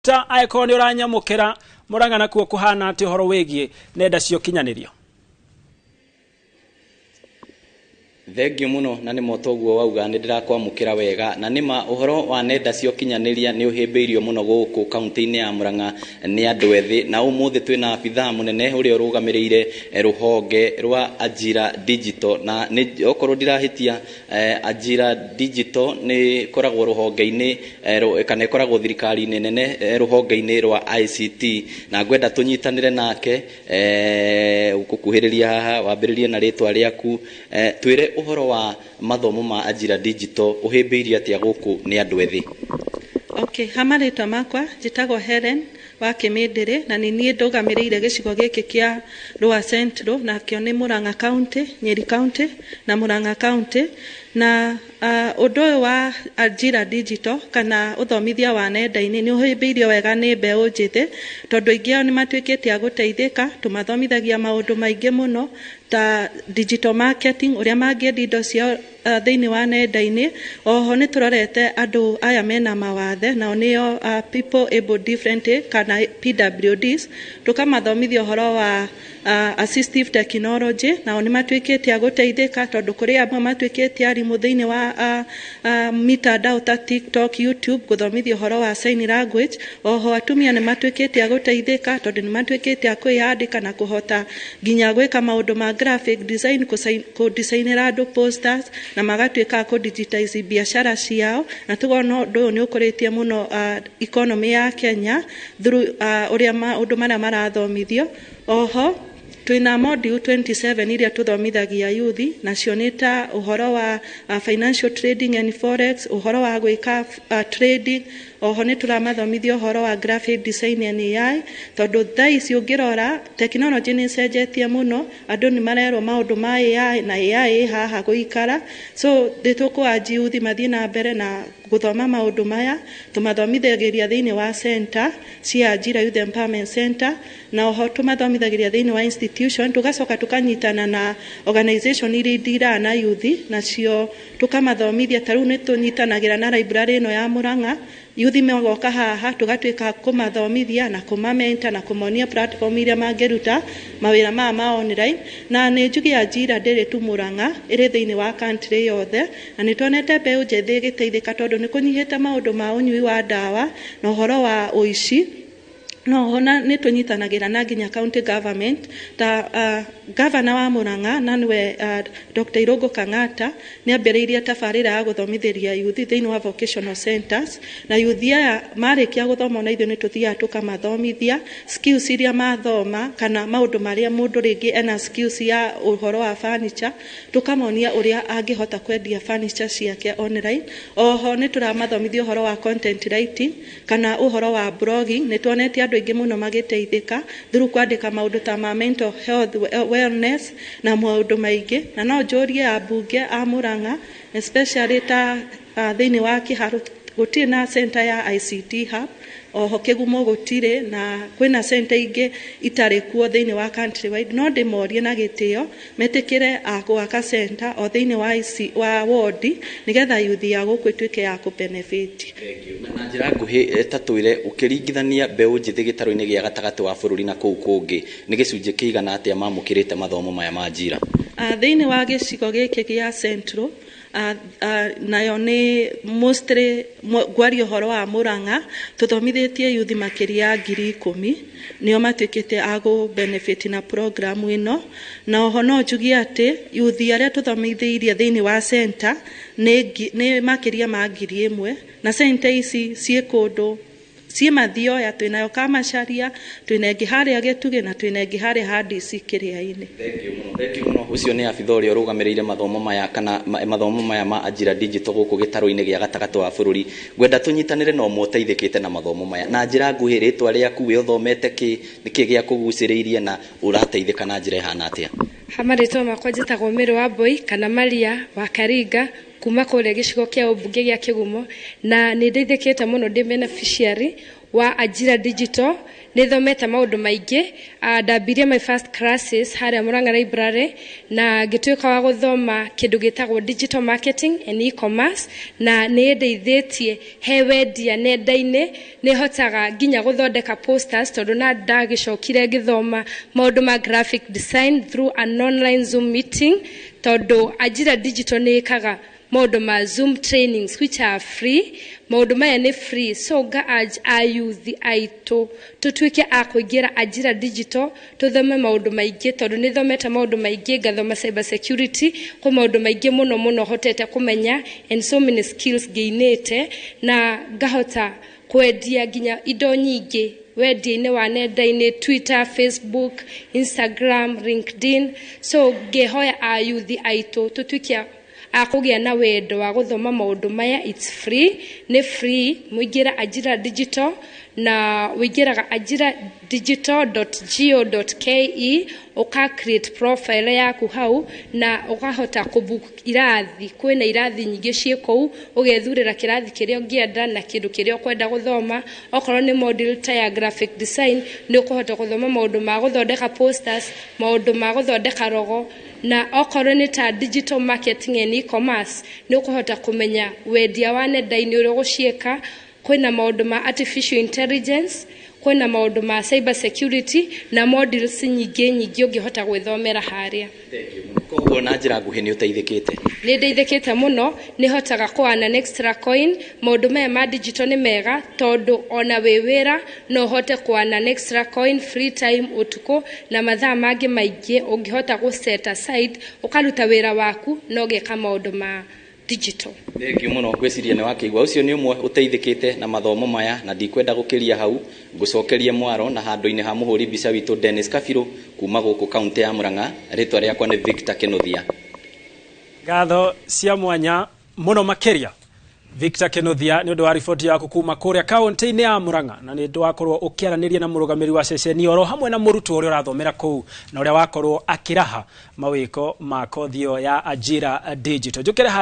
Ta angĩkorwo nĩ ũranyamũkĩra, Mũrang'a nakuo kũhana atĩ ũhoro wĩgiĩ nenda cia ũkinyanĩrio? Thengiũ mũno, na nĩ motoguo wauga, nĩ ndĩrakwamũkĩra wega. Na nĩma ũhoro wa nenda cia ũkinyanĩria nĩ ũhĩmbĩirio mũno gũkũ kaunti-inĩ ya Murang'a nĩ andũ ethĩ. Na ũmũthĩ twĩna abithaa mũnene ũrĩa ũrũgamĩrĩire rũhonge rwa Ajira Digital. Na nĩ okorwo ndirahĩtia, Ajira Digital nĩ ĩkoragwo rũhonge-inĩ kana ĩkoragwo thirikari-inĩ nene, rũhonge-inĩ rwa ICT. Na ngwenda tũnyitanĩre nake gũkuhĩrĩria haha, wambĩrĩrie na rĩtwa rĩaku, twĩre ũhoro wa mathomo ma Ajira Digital ũhĩmbĩirie atĩa gũkũ nĩ andũ ethĩ. Okay, ha marĩtwa makwa njĩtagwo Helen wa Kĩmĩndĩrĩ, na nĩ niĩ ndũgamĩrĩire gĩcigo gĩkĩ kĩa Lower Central, nakĩo nĩ Murang'a County, Nyeri County na Murang'a County. Na ũndũ ũyũ wa Ajira Digital kana ũthomithia wa nenda-inĩ nĩ ũhĩmbĩirio wega nĩ mbeũ njĩthĩ, tondũ aingĩ ao nĩ matuĩkĩte a gũteithĩka. Tũmathomithagia maũndũ maingĩ mũno ta digital marketing, ũrĩa mangĩendia indo ciao thĩinĩ wa nenda-inĩ. Oho nĩ tũrorete andũ aya mena mawathe, nao nĩo people able different kana PWDs, tũkamathomithia ũhoro wa assistive technology, nao nĩ matuĩkĩte a gũteithĩka, tondũ kũrĩ amwe matuĩkĩte arimũ thĩinĩ wa mitandao ta TikTok, YouTube, gũthomithia ũhoro wa sign language. Oho atumia nĩ matuĩkĩte a gũteithĩka, tondũ nĩ matuĩkĩte a kwĩyandĩka na kũhota nginya gwĩka maũndũ ma graphic design, kũdesignĩra andũ posters, na magatuĩka a kũdigitize biacara ciao. Na tũkona ũndũ ũyũ nĩ ũkũrĩtie mũno economy ya Kenya through ũrĩa maũndũ marĩa marathomithio. Oho twĩna module 27 iria tũthomithagia youth, nacio nĩ ta ũhoro wa financial trading and forex, ũhoro wa gwĩka trading. Oho nĩ tũramathomithia ũhoro wa graphic design and AI, tondũ thaa ici ũngĩrora technology nĩ ĩcenjetie mũno. Andũ nĩ marerwo maũndũ ma AI, na AI ĩ haha gũikara. So nĩ tũkũ youth mathiĩ na mbere na gũthoma maũndũ maya. Tũmathomithagĩria thĩinĩ wa center cia Ajira Youth Empowerment Center, na oho tũmathomithagĩria thĩinĩ wa institution. Tũgacoka tũkanyitana na organization iria indiraga na youth, nacio tũkamathomithia. Ta rĩu nĩ tũnyitanagĩra na library ĩno ya Murang'a. Youth magoka haha, tũgatuĩka kũmathomithia na kũmamenta na kũmonia platform iria mangĩruta mawĩra maya ma online. Na nĩ njuge Ajira ndĩrĩ tu Murang'a, ĩrĩ thĩinĩ wa country yothe, na nĩ tuonete mbeũ njĩthĩ ĩgĩteithĩka, tondũ nĩ kũnyihĩte maũndũ ma ũnyui wa ndawa na ũhoro wa ũici. No ona nĩ tũnyitanagĩra na nginya county government, ta governor wa Murang'a, na nĩwe Dr. Irũngũ Kang'ata, nĩ ambĩrĩirie tabarĩra ya gũthomithĩria youth thĩinĩ wa vocational centers. Na youth aya marĩkia gũthoma, ona ithuĩ nĩ tũthiaga tũkamathomithia skills iria mathoma, kana maũndũ marĩa mũndũ rĩngĩ ena skills ya ũhoro wa furniture, tũkamonia ũrĩa angĩhota kwendia furniture ciake online. Oho nĩ tũramathomithia ũhoro wa content writing kana ũhoro wa blogging. Nĩ tuonete andũ aingĩ mũno magĩteithĩka through kwandĩka maũndũ ta ma mental health wellness na maũndũ maingĩ. Na no njũrie ambunge a Murang'a, especially ta thĩinĩ wa Kiharu gũtirĩ na center ya ICT hub, oho Kĩgumo gũtirĩ, na kwĩna center ingĩ itarĩ kuo thĩinĩ wa country wide. No ndĩmorie na gĩtĩo metĩkĩre a gwaka center o thĩinĩ wa IC, wa ward, nĩgetha youth ya gũkũ ĩtuĩke ya kũbenefit. Na njĩra nguhĩ, ta twĩre, ũkĩringithania mbeũ njĩthĩ gĩtarũ-inĩ gĩa gatagatĩ wa bũrũri na kũu kũngĩ, nĩ gĩcunjĩ kĩigana atĩa mamũkĩrĩte mathomo maya ma Ajira? Thĩinĩ wa gĩcigo gĩkĩ gĩa Central, nayo nĩ mostly ngwaria ũhoro wa Murang'a, tũthomithĩtie youth makĩria ya 10,000, nĩo matuĩkĩte a gũ benefit na program ĩno. Na oho no njugie atĩ youth arĩa tũthomithĩirie thĩinĩ wa center nĩ makĩria ma 1,000. Na center ici ciĩ kũndũ ciĩ Mathioya, twĩnayo Kamacharia, twĩna ĩngĩ harĩa Gĩtugĩ, na twĩna ĩngĩ harĩa Handisi Kĩrĩa-inĩ. Thengiũ mũno, thengiũ mũno. Ũcio nĩ abitha ũrĩa ũrũgamĩrĩire mathomo maya kana mathomo maya ma Ajira Digital gũkũ gĩtarũ-inĩ gĩa gatagatĩ wa bũrũri. Ngwenda tũnyitanĩre na ũmwe ũteithĩkĩte na mathomo maya. Na njĩra nguhĩ, rĩtwa rĩaku, we ũthomete kĩ, nĩkĩ gĩa kũgucĩrĩirie, na ũrateithĩka na njĩra ĩhana atĩa? Ha marĩtwa makwa njĩtagwo Mary wa Mbui kana Maria wa Karinga, kuma kũrĩa gĩcigo kĩa ũmbunge gĩa Kĩgumo, na nĩ ndeithĩkĩte mũno ndĩ beneficiary. Wa Ajira Digital nĩ thomete maũndũ maingĩ. Ndambirie my first classes harĩa Murang'a Library na ngĩtuĩka wa gũthoma kĩndũ gĩtagwo digital marketing and e-commerce, na nĩ ĩndeithĩtie he wendia nenda-inĩ. Nĩ hotaga nginya gũthondeka posters, tondũ na ndagĩcokire ngĩthoma maũndũ ma graphic design through an online Zoom meeting, tondũ Ajira Digital nĩ ĩkaga maũndũ ma Zoom trainings which are free. Maũndũ maya nĩ free, so nga urge ayuthi aitũ tũtuĩke a kũingĩra Ajira Digital, tũthome maũndũ maingĩ, tondũ nĩ thomete maũndũ maingĩ, ngathoma cyber security. Kwĩ maũndũ maingĩ mũno mũno hotete kũmenya and so many skills ngĩinĩte, na ngahota kwendia nginya indo nyingĩ wendia-inĩ wa nenda-inĩ, Twitter, Facebook, Instagram, LinkedIn. So ngĩhoya ayuthi aitũ tũtuĩke a kũgĩa na wendo wa gũthoma maũndũ maya. It's free, nĩ free. Mũingĩra Ajira Digital na ũingĩraga ajiradigital.go.ke, ũka create profile yaku hau na ũkahota kũbook irathi. Kwĩna irathi nyingĩ ciĩ kũu, ũgethurĩra kĩrathi kĩrĩa ũngĩenda na kĩndũ kĩrĩa ũkwenda gũthoma. Okorwo nĩ module ta ya graphic design, nĩ ũkũhota gũthoma maũndũ ma gũthondeka posters, maũndũ ma gũthondeka logo, na okorwo nĩ ta digital marketing and e-commerce, nĩ ũkũhota kũmenya wendia wa nenda-inĩ ũrĩa ũgũciĩka. Kwĩna maũndũ ma artificial intelligence, kwĩna maũndũ ma cyber security na modules nyingĩ nyingĩ ũngĩhota gwĩthomera harĩa. Koguo na njĩra nguhĩ nĩ ũteithĩkĩte? Nĩ ndeithĩkĩte mũno, nĩ hotaga kũana an extra coin. Maũndũ maya ma digital nĩ mega, tondũ ona wĩ wĩra no ũhote kũana an extra coin, free time ũtukũ na mathaa mangĩ maingĩ ũngĩhota gũ set aside, ũkaruta wĩra waku na ũgeka maũndũ ma digital. Thengiũ mũno. Ngwĩciria nĩ wakĩigua, ũcio nĩ ũmwe ũteithĩkĩte na mathomo maya, na ndikwenda gũkĩria hau. Ngũcokerie mwaro na handũ-inĩ ha mũhũri mbica witũ Dennis Kabirũ kuma gũkũ kaunti ya Murang'a, rĩtwa rĩakwa nĩ Victor Kĩnuthia. Ngatho cia mwanya mũno makĩria, Victor Kinuthia, nĩ ũndũ wa riboti yaku kuma kũrĩa kaunti-inĩ ya Murang'a, na nĩ wakorwo ũkĩaranĩria na mũrũgamĩrĩri wa ceceni oro hamwe na mũrutwo ũrĩa ũrathomera kũu na ũrĩa wakorwo akĩraha mawĩko ma kothi ĩyo ya Ajira Digital. Njũkĩre harĩa.